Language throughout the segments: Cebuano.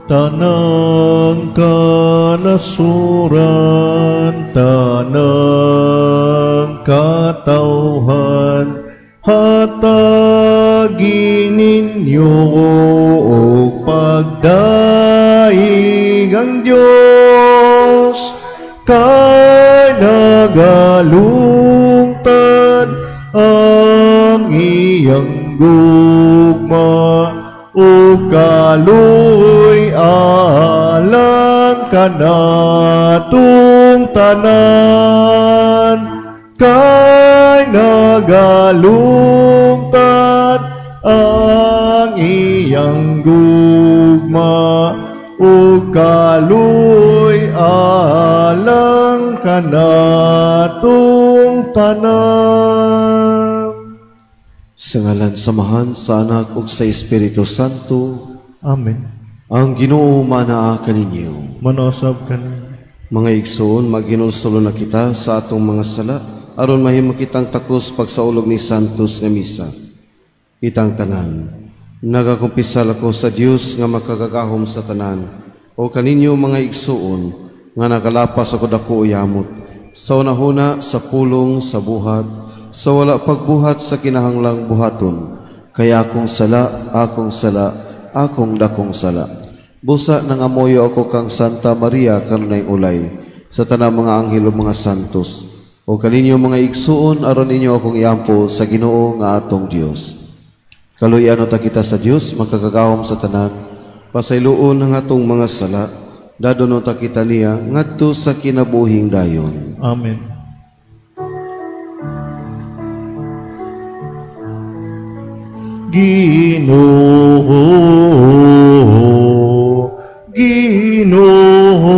Tanang kanasuran, tanang katawhan, hatagi ninyo og pagdaig ang Dios, kay nagalungtad ang iyang gugma ug kaluoy alang kanatong tanan, kay nagalungtad ang iyang gugma ug kaluoy alang kanatong tanan. Sa ngalan sa Amahan, sa Anak ug sa Espiritu Santo. Amen. Ang Ginoo manaa kaninyo. Manasab kaninyo. Mga igsoon, maghinulsolo na kita sa atong mga sala aron mahimo kitang takos pagsaulog ni Santos nga misa. Kitang tanan, nagakumpisal ako sa Dios nga makagagahom sa tanan o kaninyo mga igsoon nga nakalapas ako dako yamot sa unahuna, sa pulong, sa buhat, sa wala pagbuhat sa kinahanglang buhaton, kay akong sala, akong sala, akong dakong sala. Busa nangamoyo ako kang Santa Maria kanunay ulay, sa tanang mga anghel ug mga santos, o kaninyo mga igsuon aron ninyo akong iampo sa Ginoo nga atong Dios. Kaluoyan ta kita sa Dios makagagahom sa tanan, pasayloon ang atong mga sala, dadon ta kita niya ngadto sa kinabuhing dayon. Amen. Ginoo, Ginoo,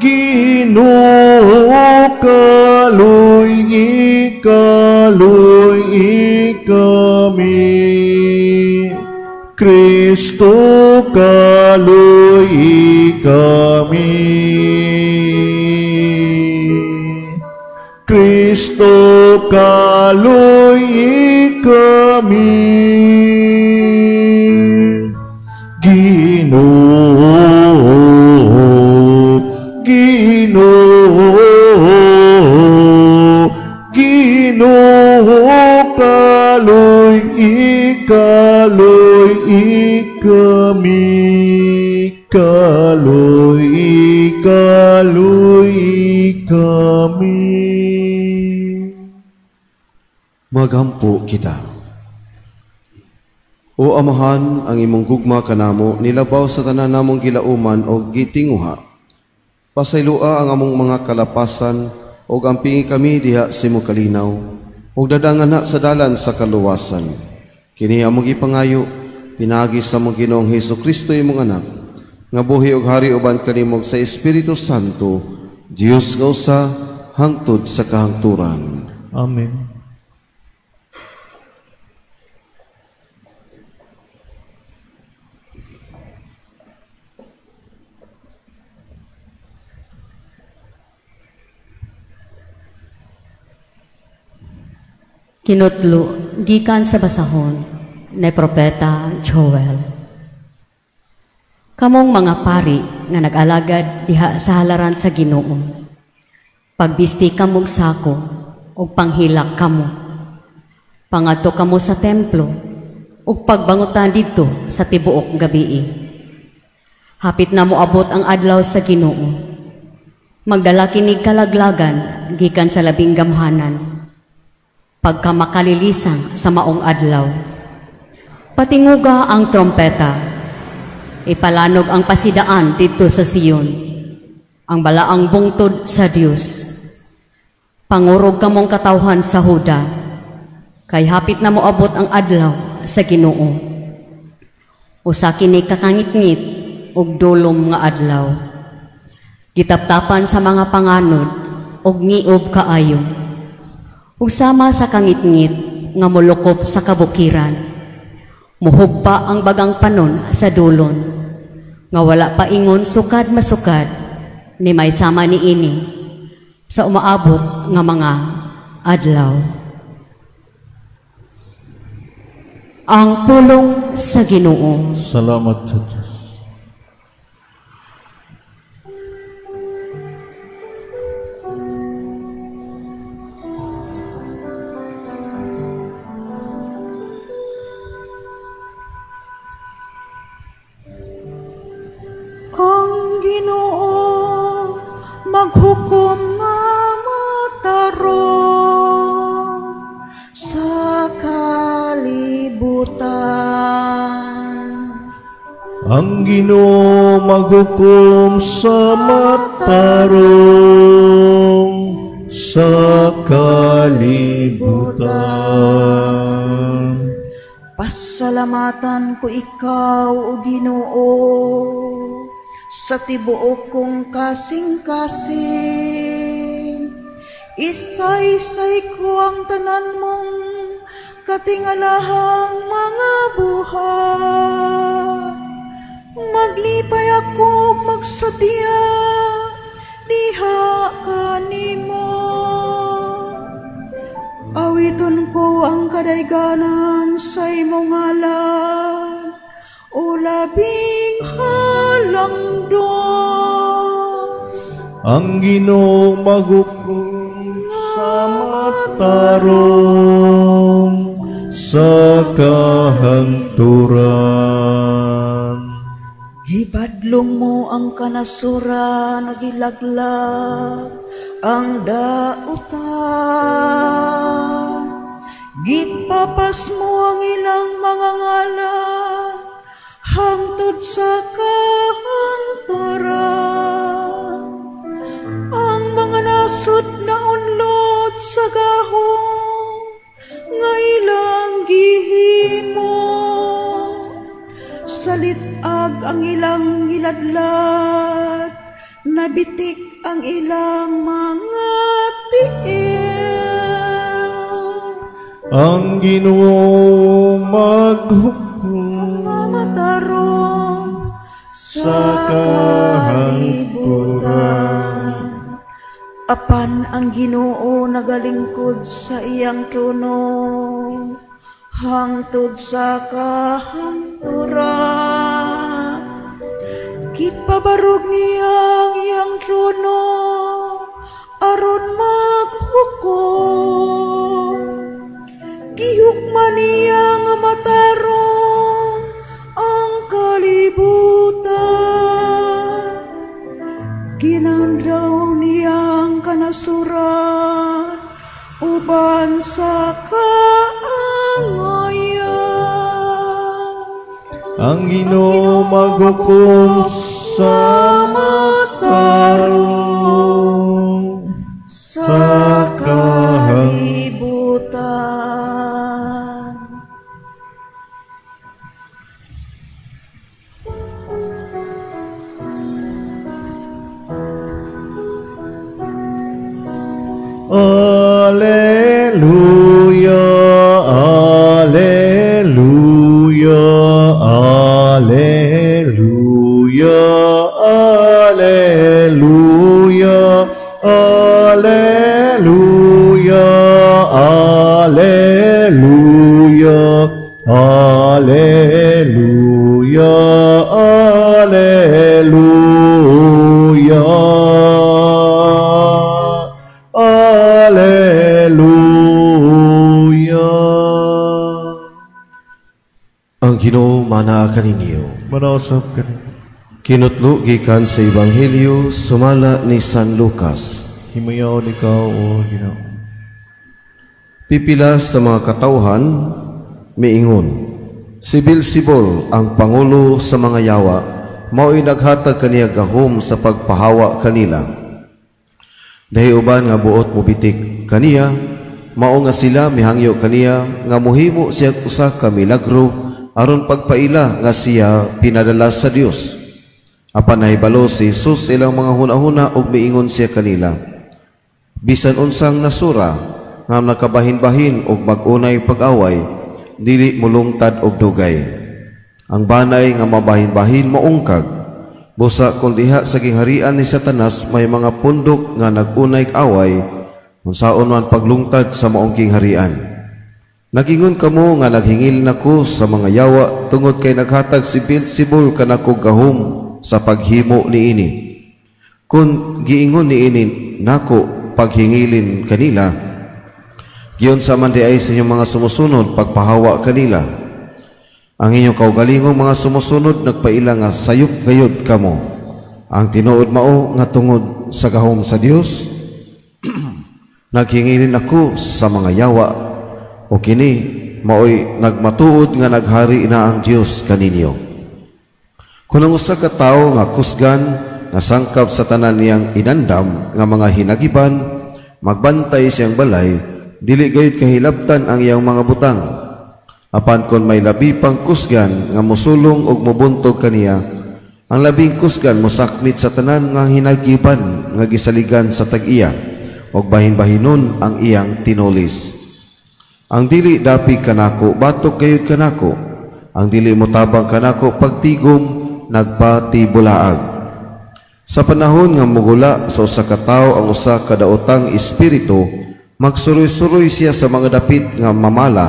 Ginoo, kaluy-i, kaluy-i kami. Kristo, kaluy-i kami. Kristo, kaluy-i kami. Ginoo, Ginoo, Ginoo, kaluy-i, kaluy-i kami. Kaluy-i, kaluy-i kami. Magampo kita. O Amahan, ang imong gugma kanamo nilabaw sa tanan namong gilauman og gitinguha. Pasayloa ang among mga kalapasan og ampingi kami diha sa imong kalinaw og dadangan na sa dalan sa kaluwasan. Kini among gipangayo pinaagi sa among Ginoong Hesus Kristo imong anak, nga buhi og hari uban kanimo sa Espiritu Santo, Dios nga usa hangtod sa kahangturan. Amen. Kinutlo gikan sa basahon ni Propeta Joel. Kamong mga pari nga nag-alagad diha sa halaran sa Ginoo, pagbisti kamog sako ug panghilak kamo. Pangadto kamo sa templo ug pagbangutan didto sa tibuok gabii. Hapit na moabot ang adlaw sa Ginoo. Magdala kinig kalaglagan gikan sa labing gamhanan, pagka makalilisang sa maong adlaw. Patinguga ang trompeta, ipalanog ang pasidaan didto sa Sion, ang balaang bungtod sa Dios. Pangurog kamong katawhan sa Huda, kay hapit na moabot ang adlaw sa Ginoo. Usa kini kakangitngit og dulom nga adlaw. Gitaptapan sa mga panganod og ngiob kaayo. Ug sama sa kangitngit nga molukop sa kabukiran, muhugpa ang bagang panon sa dulon, nga wala pa ingon sukad masukad, ni may sama niini sa umaabot nga mga adlaw. Ang pulong sa Ginoo. Salamat sa Diyos. Ang Ginoo maghukom nga matarong sa kalibutan. Ang Ginoo maghukom sa matarong sa kalibutan. Pasalamatan ko ikaw, o Ginoo, sa tibuok kong kasing-kasing. Isaysay ko ang tanan mong katingalahang mga buhat. Maglipay ako magsadya diha kanimo. Awiton ko ang kadayganan sa imong ngalan, o labing halangdon. Ang Ginoo maghukom sa matarong sa kahangturan. Gibadlong mo ang kanasuran, nagilaglag ang dautan. Gipapas mo ang ilang mga ngalan hangtod sa kahangturan. Ang mga nasod na unlod sa gahom nga ilang gihimo. Salitag ang ilang giladlad, nabitik ang ilang mga tiil. Ang Ginoo maghukom nga matarong sa kalibutan. Apan ang Ginoo nagalingkod sa iyang trono hangtod sa kahangturan. Gipabarog niya ang iyang trono aron maghukom. Gihukma niya nga matarong ang kalibutan. Ginandaw niya ang kanasuran uban sa kaangayan. Ang Ginoo maghukom sa matarong sa kalibutan. Alleluia, alleluia, alleluia, alleluia, alleluia, alleluia, alleluia, alleluia, alleluia. Ang Ginoo manaa kaninyo. Manausap kaninyo. Kinutlo gikan sa Ebanghelyo sumala ni San Lucas. Himayaon ikaw, o Ginoo. Pipila sa mga katawhan miingon, si Beelzebul ang pangulo sa mga yawa, mao'y naghatag kaniya gahom sa pagpahawa kanila. Dahi uban nga buot mobitik kaniya, mao nga sila mihangyo kaniya nga mohimo siya usa ka milagro aron pagpaila nga siya pinadala sa Dios. Apan nahibalo si Jesus ilang mga hunahuna ug miingon siya kanila, bisan unsang nasura nga nakabahin-bahin og mag-unay pag-away, dili mulungtad og dugay. Ang banay nga mabahin-bahin maungkag. Busa kung diha sa gingharian ni Satanas may mga pundok nga nag-unay away, unsaon man paglungtad sa maong gingharian. Nagingon kamo nga naghingil nako sa mga yawa tungod kay naghatag si Beelzebul kanako gahom sa paghimo niini. Kung giingon niini nako paghingilin kanila, giunsa man diay sa inyong mga sumusunod pagpahawa kanila? Ang inyong kaugalingong mga sumusunod nagpaila nga sayop gayud kamo. Ang tinuod mao nga tungod sa gahom sa Dios naghingilin ako sa mga yawa, o kini maoy nagmatuod nga naghari na ang Dios kaninyo. Kung ang usa ka tawo nga kusgan nga sangkap sa tanan niyang inandam nga mga hinagiban, magbantay siyang balay, dili gayud kahilabtan ang iyang mga butang. Apan kon may labi pang kusgan nga mosulong og mobuntog kaniya, ang labing kusgan mosakmit sa tanan nga hinagiban nga gisaligan sa tag-iya, og bahin-bahinon ang iyang tinulis. Ang dili dapig kanako, batok gayud kanako. Ang dili motabang kanako pagtigom, nagpatibulaag. Sa panahon nga mugula sa usa ka tawo ang usa ka daotang espiritu, magsuroy-suroy siya sa mga dapit nga mamala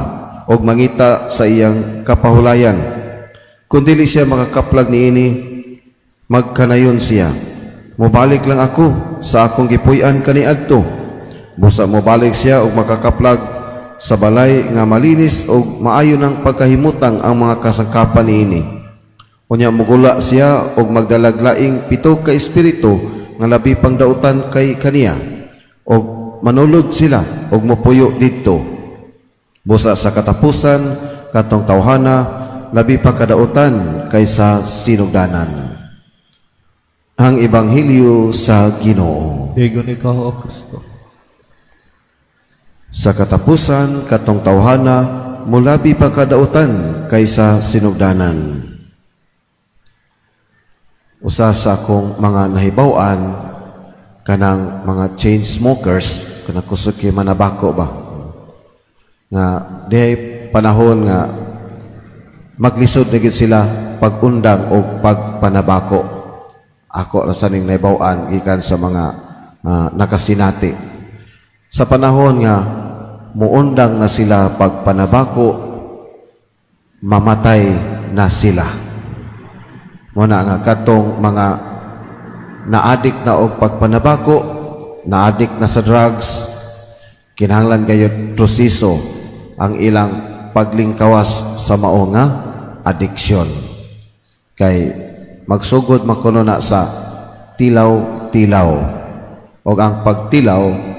og mangita sa iyang kapahulayan. Kung dili siya makakaplag niini, magkanayon siya, "Mobalik lang ako sa akong gipuy-an kaniadto." Busa mobalik siya og makakaplag sa balay nga malinis og maayo ng pagkahimutang ang mga kasangkapan niini. Unya mugula siya og magdalag laing 7 ka espiritu nga labi pang dautan kay kaniya, og manulod sila og mopuyo didto. Busa sa katapusan katong tawhana labi pa kadautan kaysa sinugdanan. Ang Ebanghelyo sa Ginoo. Dayon ikaw, O Kristo. Sa katapusan katong tawhana mulabi pa kadautan kaysa sinugdanan. Usa sa akong mga nahibaw-an kanang mga chain smokers, kanang kusog kay manabako ba, nga dihay panahon nga maglisod na gid sila pag-undang o pagpanabako. Ako ra sa ning nahibaw-an gikan sa mga nakasinati. Sa panahon nga muundang na sila pagpanabako, mamatay na sila. Muna nga katong mga naadik na og pagpanabako, naadik na sa drugs, kinahanglan gayud proseso ang ilang paglingkawas sa mao nga addiction. Kay magsugod man kuno na sa tilaw-tilaw. Og ang pagtilaw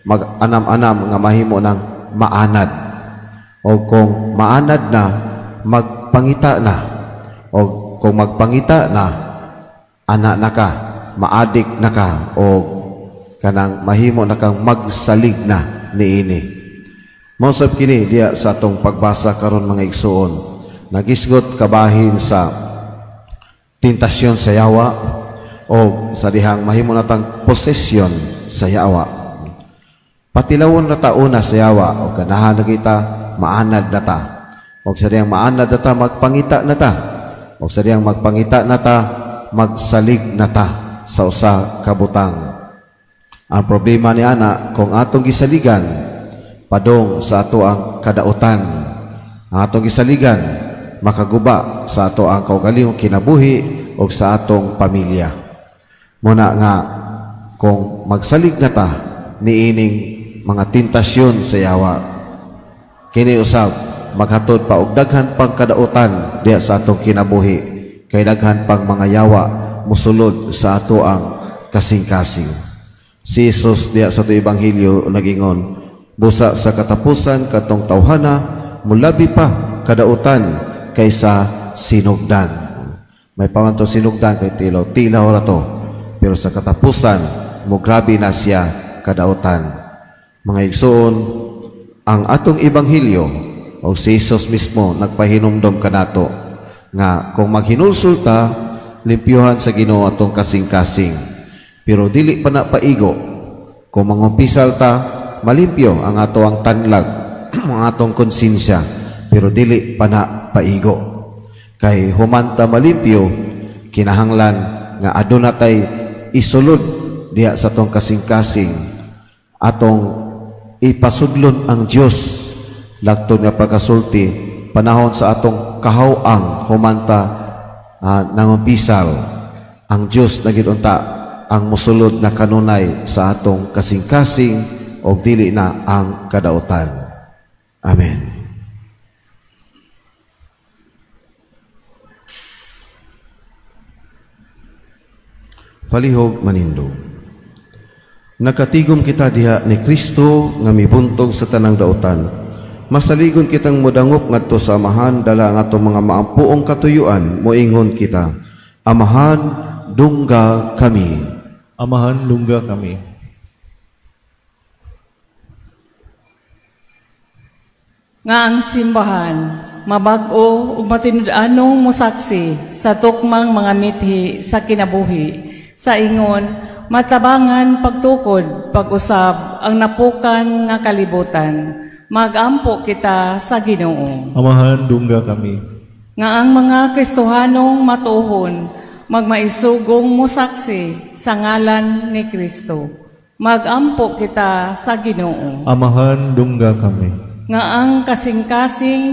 mag-anam-anam nga mahimo ng maanad. O kung maanad na, magpangita na. O kung magpangita na, ana na ka, maadik na ka, o kanang mahimo na kang magsalig na niini. Mausap kini diya sa atong pagbasa karon, mga igsuon. Nagisgot kabahin sa tentasyon sa yawa o sa dihang mahimo natang posesyon sa yawa. Patilawon na ta una sa yawa o ganahan na kita, maanad na ta. O sa dihang maanad na ta, magpangita na ta. O sa dihang magpangita na ta, magsalig na ta sa usa ka butang. Ang problema ni ana, kung atong gisaligan padong sa ato ang kadautan, ang atong gisaligan makaguba sa ato ang kaugalingong kinabuhi o sa atong pamilya. Muna nga kung magsalig na ta niining mga tentasyon sa yawa, kini usab maghatod pa og daghan pang kadautan diha sa atong kinabuhi, kay daghan pang mga yawa musulod sa ato ang kasing-kasing. Si Jesus diha sa ato ebanghelyo nagingon, busa sa katapusan katong tawhana mulabi pa kadautan kaysa sinugdan. May pamanto sinugdan kay tilaw, tilaw ra to. Pero sa katapusan mugrabe na siya kadautan. Mga igsoon, ang atong ebanghelyo o si Jesus mismo nagpahinumdom kanato nga kung maghinulsol ta, limpyuhan sa Ginoo atong kasing-kasing. Pero dili pa na paigo. Kung mangumpisal ta, malimpyo ang ato ang tanlag, ang atong konsensya, pero dili pa na paigo. Kay humanta malimpyo, kinahanglan nga aduna tay isulod diha sa atong kasing-kasing, atong ipasudlon ang Dios Lagtod nga pagkasulti, panahon sa atong kahaw-ang humanta nangumpisal, ang Dios na gid unta ang mosulod na kanunay sa atong kasing-kasing o dili na ang kadautan. Amen. Palihog manindog. Nakatigom kita diha ni Kristo nga mibuntog sa tanang dautan. Masaligon kitang modangop ngadto sa Amahan dala ang atong mga maampuong katuyuan, moingon kita. Amahan, dungga kami. Amahan, dungga kami. Nga ang simbahan mabag-o ug matinud-anong mosaksi sa tukmang mga mithi sa kinabuhi, sa ingon matabangan pagtukod pag-usab ang napukan nga kalibutan. Magampo kita sa Ginoo. Amahan, dungga kami. Nga ang mga Kristohanong matuohon magmaisugong mosaksi sa ngalan ni Kristo. Magampo kita sa Ginoo. Amahan, dungga kami. Nga ang kasing-kasing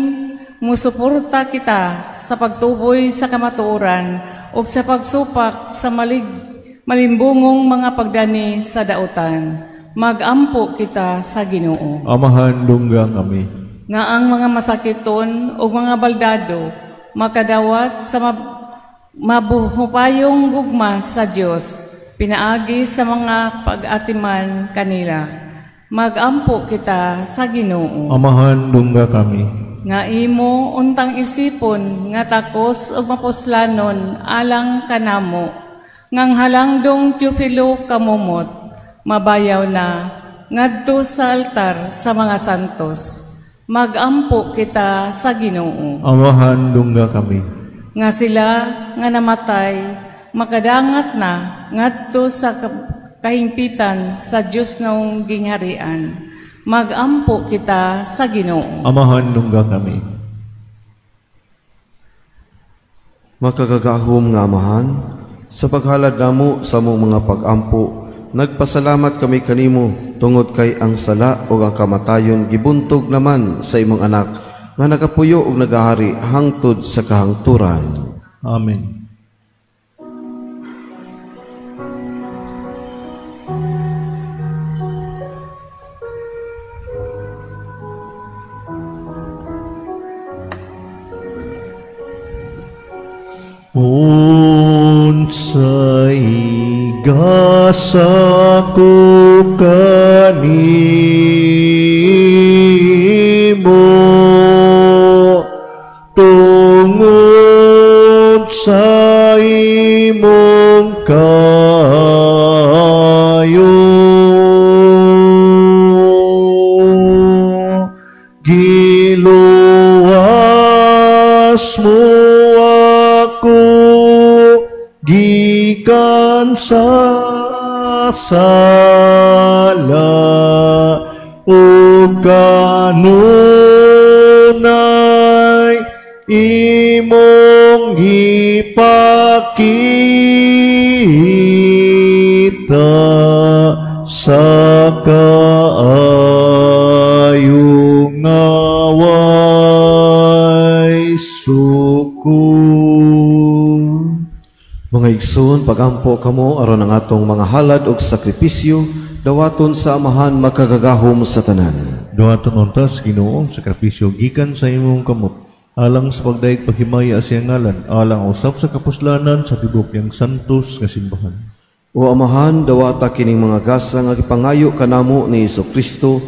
musuporta kita sa pagtuboy sa kamatuoran ug sa pagsupak sa malimbungong mga pagdani sa dautan. Magampo kita sa Ginoo. Amahan, dungga kami. Nga ang mga masakiton ug mga baldado makadawat sa mabuhupayong gugma sa Dios pinaagi sa mga pag-atiman kanila. Magampo kita sa Ginoo. Amahan, dungga kami. Nga imo untang isipon nga takos ug mapuslanon alang kanamo, ngang halangdong Teofilo kamumot, mabayaw na ngadto sa altar sa mga santos. Magampo kita sa Ginoo. Amahan, dungga kami. Nga sila nga namatay makadangat na ngadto sa kahimpitan sa Dios noong gingharian. Magampo kita sa Ginoo. Amahan, dungga kami. Makagagahom nga Amahan, sa paghalad namo sa among mga pag-ampo, nagpasalamat kami kanimo tungod kay ang sala ug ang kamatayon gibuntog naman sa imong anak nga nagapuyo ug nagahari hangtod sa kahangturan. Amen. Unsay gasa ko kanimo tungod sa imong kaayo, giluwas mo ako gikan sa sala ug kanunay imong gipakita sa kaayo nga way suko. Mga igsoon, pagampo kamo aron ang atong mga halad ug sakripisyo dawaton sa Amahan makagagahom sa tanan. Dawaton unta sa Ginoo ang sakripisyo gikan sa imong kamot, alang sa pagdayeg paghimaya sa iyang ngalan, alang usab sa kapuslanan sa tibuok niyang santos nga simbahan. O Amahan, dawata kining mga gasa nga gipangayo kanamo ni Hesukristo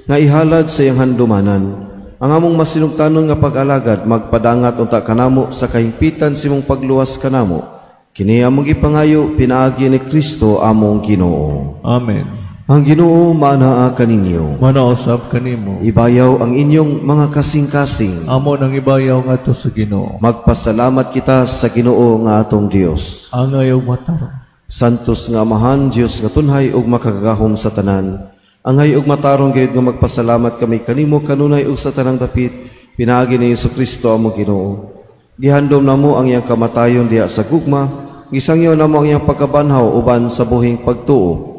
nga ihalad sa iyang handumanan. Ang among masinugtanon nga pag-alagad magpadangat unta kanamo sa kahimpitan sa imong pagluwas kanamo. Kini among gipangayo pinaagi ni Kristo among Ginoo. Amen. Ang Ginoo maanaa kaninyo. Manausab kanimo. Ibayaw ang inyong mga kasing-kasing. Amo nang ibayaw ngadto sa Ginoo. Magpasalamat kita sa Ginoo nga atong Dios. Angay ug matarong. Santos nga Amahan, Dios nga tunhay ug makagagahom sa tanan. Angay ug matarong gayud nga magpasalamat kami kanimo kanunay ug sa tanang dapit pinaagi ni Hesukristo among Ginoo. Gihandom namo ang iyang kamatayon diha sa gugma, gisangyaw namo ang iyang pagkabanhaw uban sa buhing pagtuo.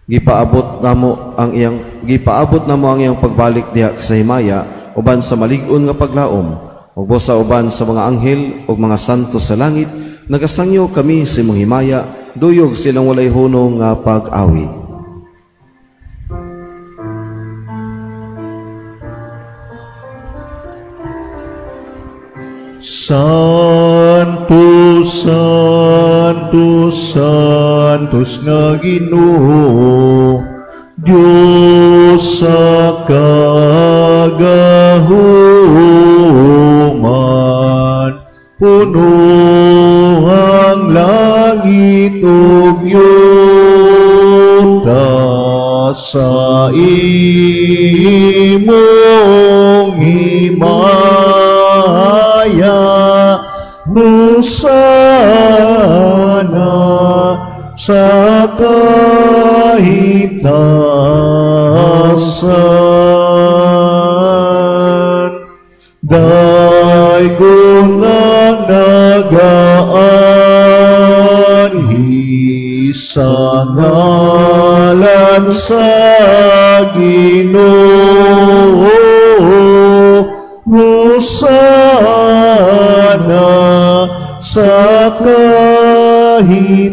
Gipaabot namo ang iyang pagbalik diha sa himaya uban sa malig-on nga paglaom, ug busa uban sa mga anghel ug mga santo sa langit, nagasangyo kami sa imong himaya, duyog silang walay hunong nga pag-awit. Santo, Santo, Santos nga Ginoo, Diyos sa kagahuman, puno ang langit ug yuta sa imong himaya. Hosana sa kahitasan. Daygon nga nagaanhi sa ngalan sa Ginoo. Hosana sa kahitasan.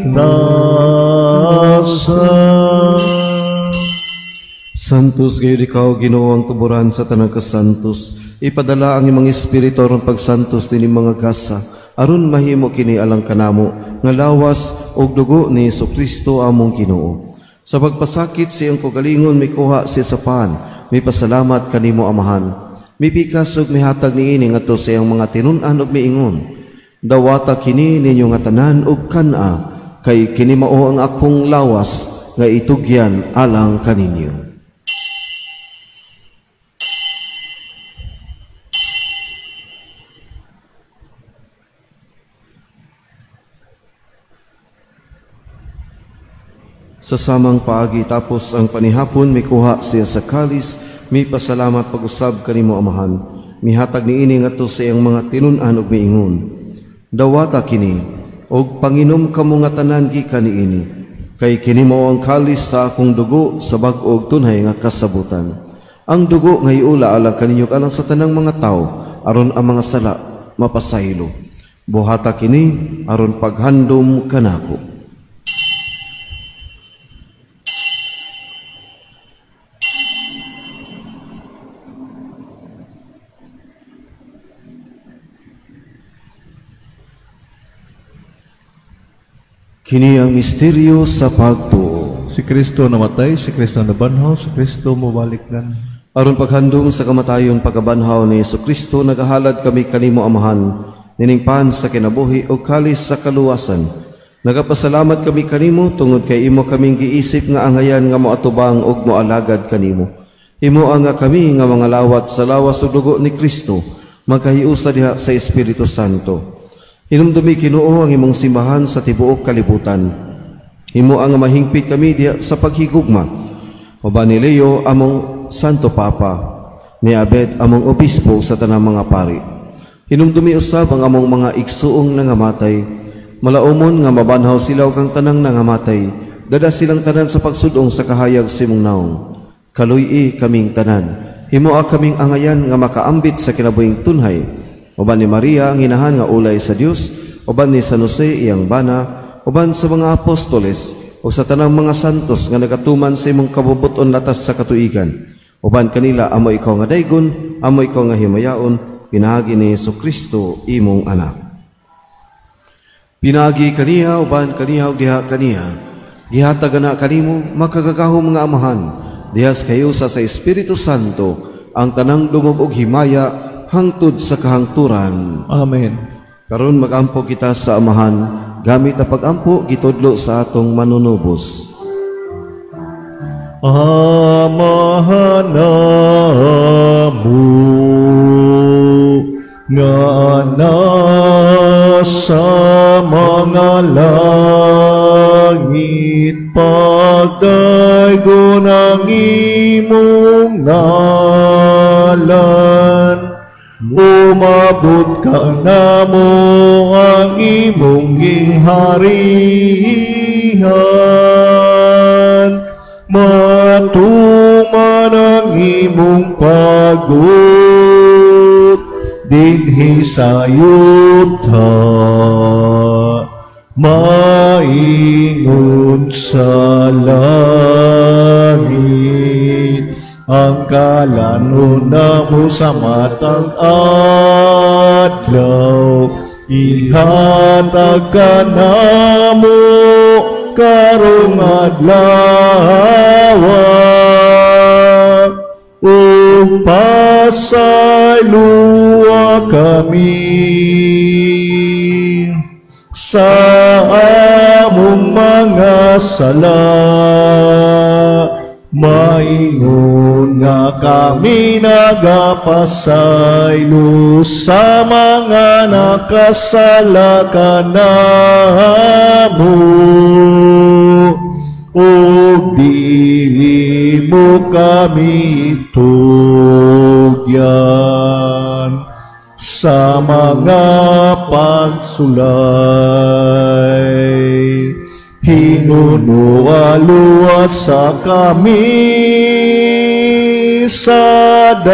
Santos gayud ikaw, Ginoo, ang tuburan sa tanang kasantos. Ipadala ang imong espiritu aron pagsantos nining mga gasa, aron mahimo kini alang kanamo nga lawas ug dugo ni Hesukristo among Ginoo. Sa pagpasakit sa iyang kaugalingon mikuha siya sa pan, mipasalamat kanimo Amahan. Mipikas ug mihatag niini ngadto sa iyang mga tinun-an ug miingon, dawata kini ninyo nga tanan ug kan-a, kay kini mao ang akong lawas nga itugyan alang kaninyo. Sa samang paagi tapos ang panihapon, mikuha siya sa kalis, mipasalamat pag-usab kanimo Amahan. Mihatag niini ngadto sa iyang mga tinun-an ug miingon, dawata kini og panginom kamo nga tanan gikan niini, kay kini mao ang kalis sa akong dugo sa bag-o ug tunhay nga kasabutan. Ang dugo nga iula alang kaninyo alang sa tanang mga tawo, aron ang mga sala mapasaylo. Buhata kini aron paghandom kanako. Kini ang misteryo sa pagtuo. Si Kristo namatay, si Kristo nabanhaw, si Kristo mobalik nan. Aron paghandom sa kamatayon pagkabanhaw ni Hesukristo, nagahalad kami kanimo Amahan, nining pan sa kinabuhi o kalis sa kaluwasan. Nagapasalamat kami kanimo tungod kay imo kaming giisip nga angayan nga moatubang ug moalagad kanimo. Imo nga kami nga mga lawat sa lawas ug dugo ni Kristo, magkahiusa diha sa Espiritu Santo. Hinumdumi Ginoo ang imong simbahan sa tibuok kalibutan. Himo ang mahingpit kami diha sa paghigugma. Uban ni Leo among Santo Papa, ni Abed among obispo sa tanang mga pari. Hinumdumi usab ang among mga igsuong nangamatay. Malaumon nga mabanhaw sila ug ang tanang nangamatay. Dada silang tanan sa pagsudong sa kahayag sa imong naong. Kaluy-i kaming tanan. Himoa kaming angayan nga makaambit sa kinabuhing tunhay. Uban ni Maria ang inahan nga ulay sa Dios, uban ni San Jose iyang bana, uban sa mga apostoles o sa tanang mga santos nga nagatuman sa imong kabubuton latas sa katuigan. Uban kanila amo ikaw nga daygon, amo ikaw nga himayaon, pinaagi ni Hesukristo imong anak. Pinaagi kaniya, uban kaniya ug diha kaniya, gihatag na kanimo makagagahom nga Amahan, diha sa kahiusa sa Espiritu Santo ang tanang dungog ug himaya hangtod sa kahangturan. Amen. Karon magampo kita sa Amahan, gamit ang pagampo gitudlo sa atong manunubos. Amahan namo nga nasa mga langit, pagdaygon ang imong ngalan, umabot ka namo ang imong gingharihan, matuman ang imong pagbuot dinhi sa yuta, maingon sa langit. Ang kalanon namo sa matag adlaw, ihatag kanamo karong adlaw, ug pasayloa kami sa among mga sala, maingon nga kami nagapasaylo sa mga nakasala kanamo, ug dili mo kami tugyan sa mga pagsulay. Hinunualuwa sa kami sa dautan.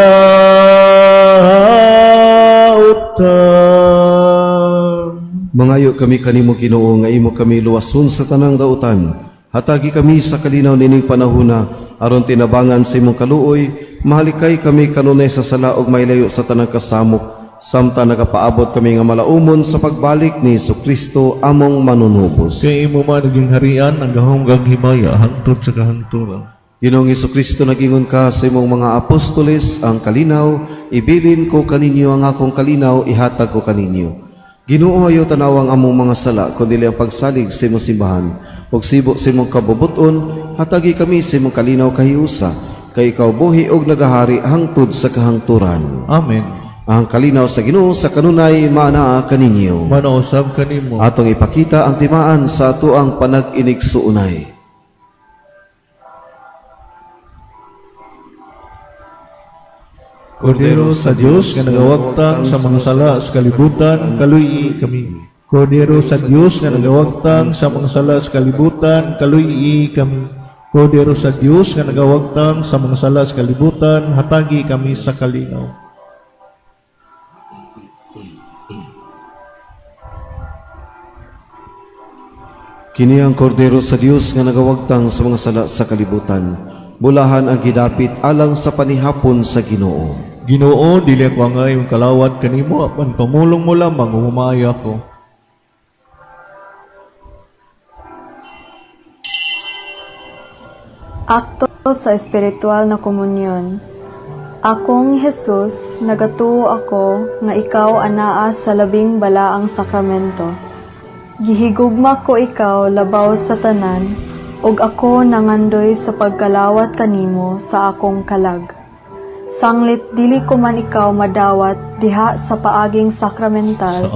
Mangayo kami kanimo Ginoo nga imo kami luwason sa tanang dautan. Hatagi kami sa kalinaw nining panahona aron tinabangan sa imong kaluoy, mahalikay kami kanunay sa sala ug mailayo sa tanang kasamok, samtang nagapaabot kami nga malaumon sa pagbalik ni Jesucristo among manunubos. Kay imo man naging harian ang gahom kag himaya hangtod sa kahangturan. Ginoong Jesucristo, nagingon ka sa imong mga apostoles, ang kalinaw ibilin ko kaninyo, ang akong kalinaw ihatag ko kaninyo. Ginoo, ayaw tanaw ang among mga sala, kundi ang pagsalig sa imong simbahan. Ug sibo sa imong kabubuton, hatagi kami sa imong kalinaw kahiusa, kay ikaw buhi og nagahari hangtod sa kahangturan. Amen. Ang kalinaw sa Ginoo sa kanunay maanaa kaninyo. Manausab kanimo. Atong ipakita ang timaan sa atoang panag-inigsuonay. Kordero sa Dios nga nagawagtang sa mga sala sa kalibutan, kaluy kami. Kordero sa Dios nga nagawagtang sa mga sala sa kalibutan, kaluy kami. Kordero sa Dios nga nagawagtang sa mga sala sa kalibutan, hatagi kami sa kalinaw. Kini ang kordero sa Dios nga nagawagtang sa mga sala sa kalibutan. Bulahan ang gidapit alang sa panihapon sa Ginoo. Ginoo, dili ako angay kalawat kanimo, apan pamulong mo lamang humaayo ako. Akto sa espiritual na komunyon. Akong Jesus, nagatuo ako nga ikaw anaa sa labing balaang sakramento. Gihigugma ko ikaw labaw sa tanan, ug ako nangandoy sa pagkalawat kanimo sa akong kalag. Sanglit dili ko man ikaw madawat diha sa paaging sakramental,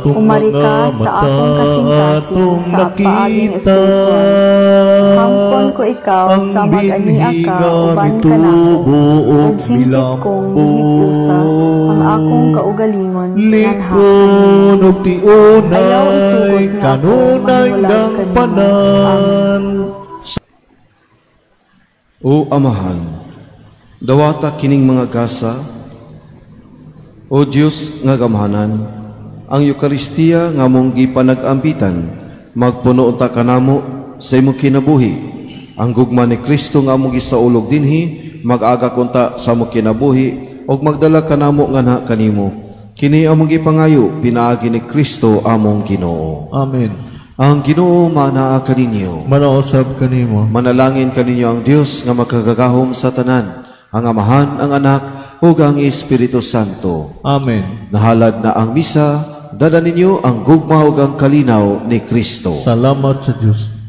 umari ka sa akong kasing-kasing sa paaging espiritual. Hampon ko ikaw sa mag-ania ka uban kanako, ug hingpit kong gihigusa ang akong kaugalingon nganha kanimo. Ayaw itugot nga ako mahimulag kanimo. Amen. O Amahan, dawata kining mga gasa, O Dios nga gamhanan, ang Eukaristiya nga mong gipanag-ambitan, magpuno unta kanamo sa imong kinabuhi. Ang gugma ni Kristo nga among gisaulog dinhi, mag-aga kunta sa among kinabuhi ug magdala kanamo nganha kanimo. Kini among gipangayo pinaagi ni Kristo among Ginoo. Amen. Ang Ginoo manaa kaninyo. Manausab kanimo. Manalangin kaninyo ang Dios nga makagagahom sa tanan, ang Amahan, ang Anak, ug ang Espiritu Santo. Amen. Nahalad na ang misa, dala ninyo ang gugma ug ang kalinaw ni Kristo. Salamat sa Dios.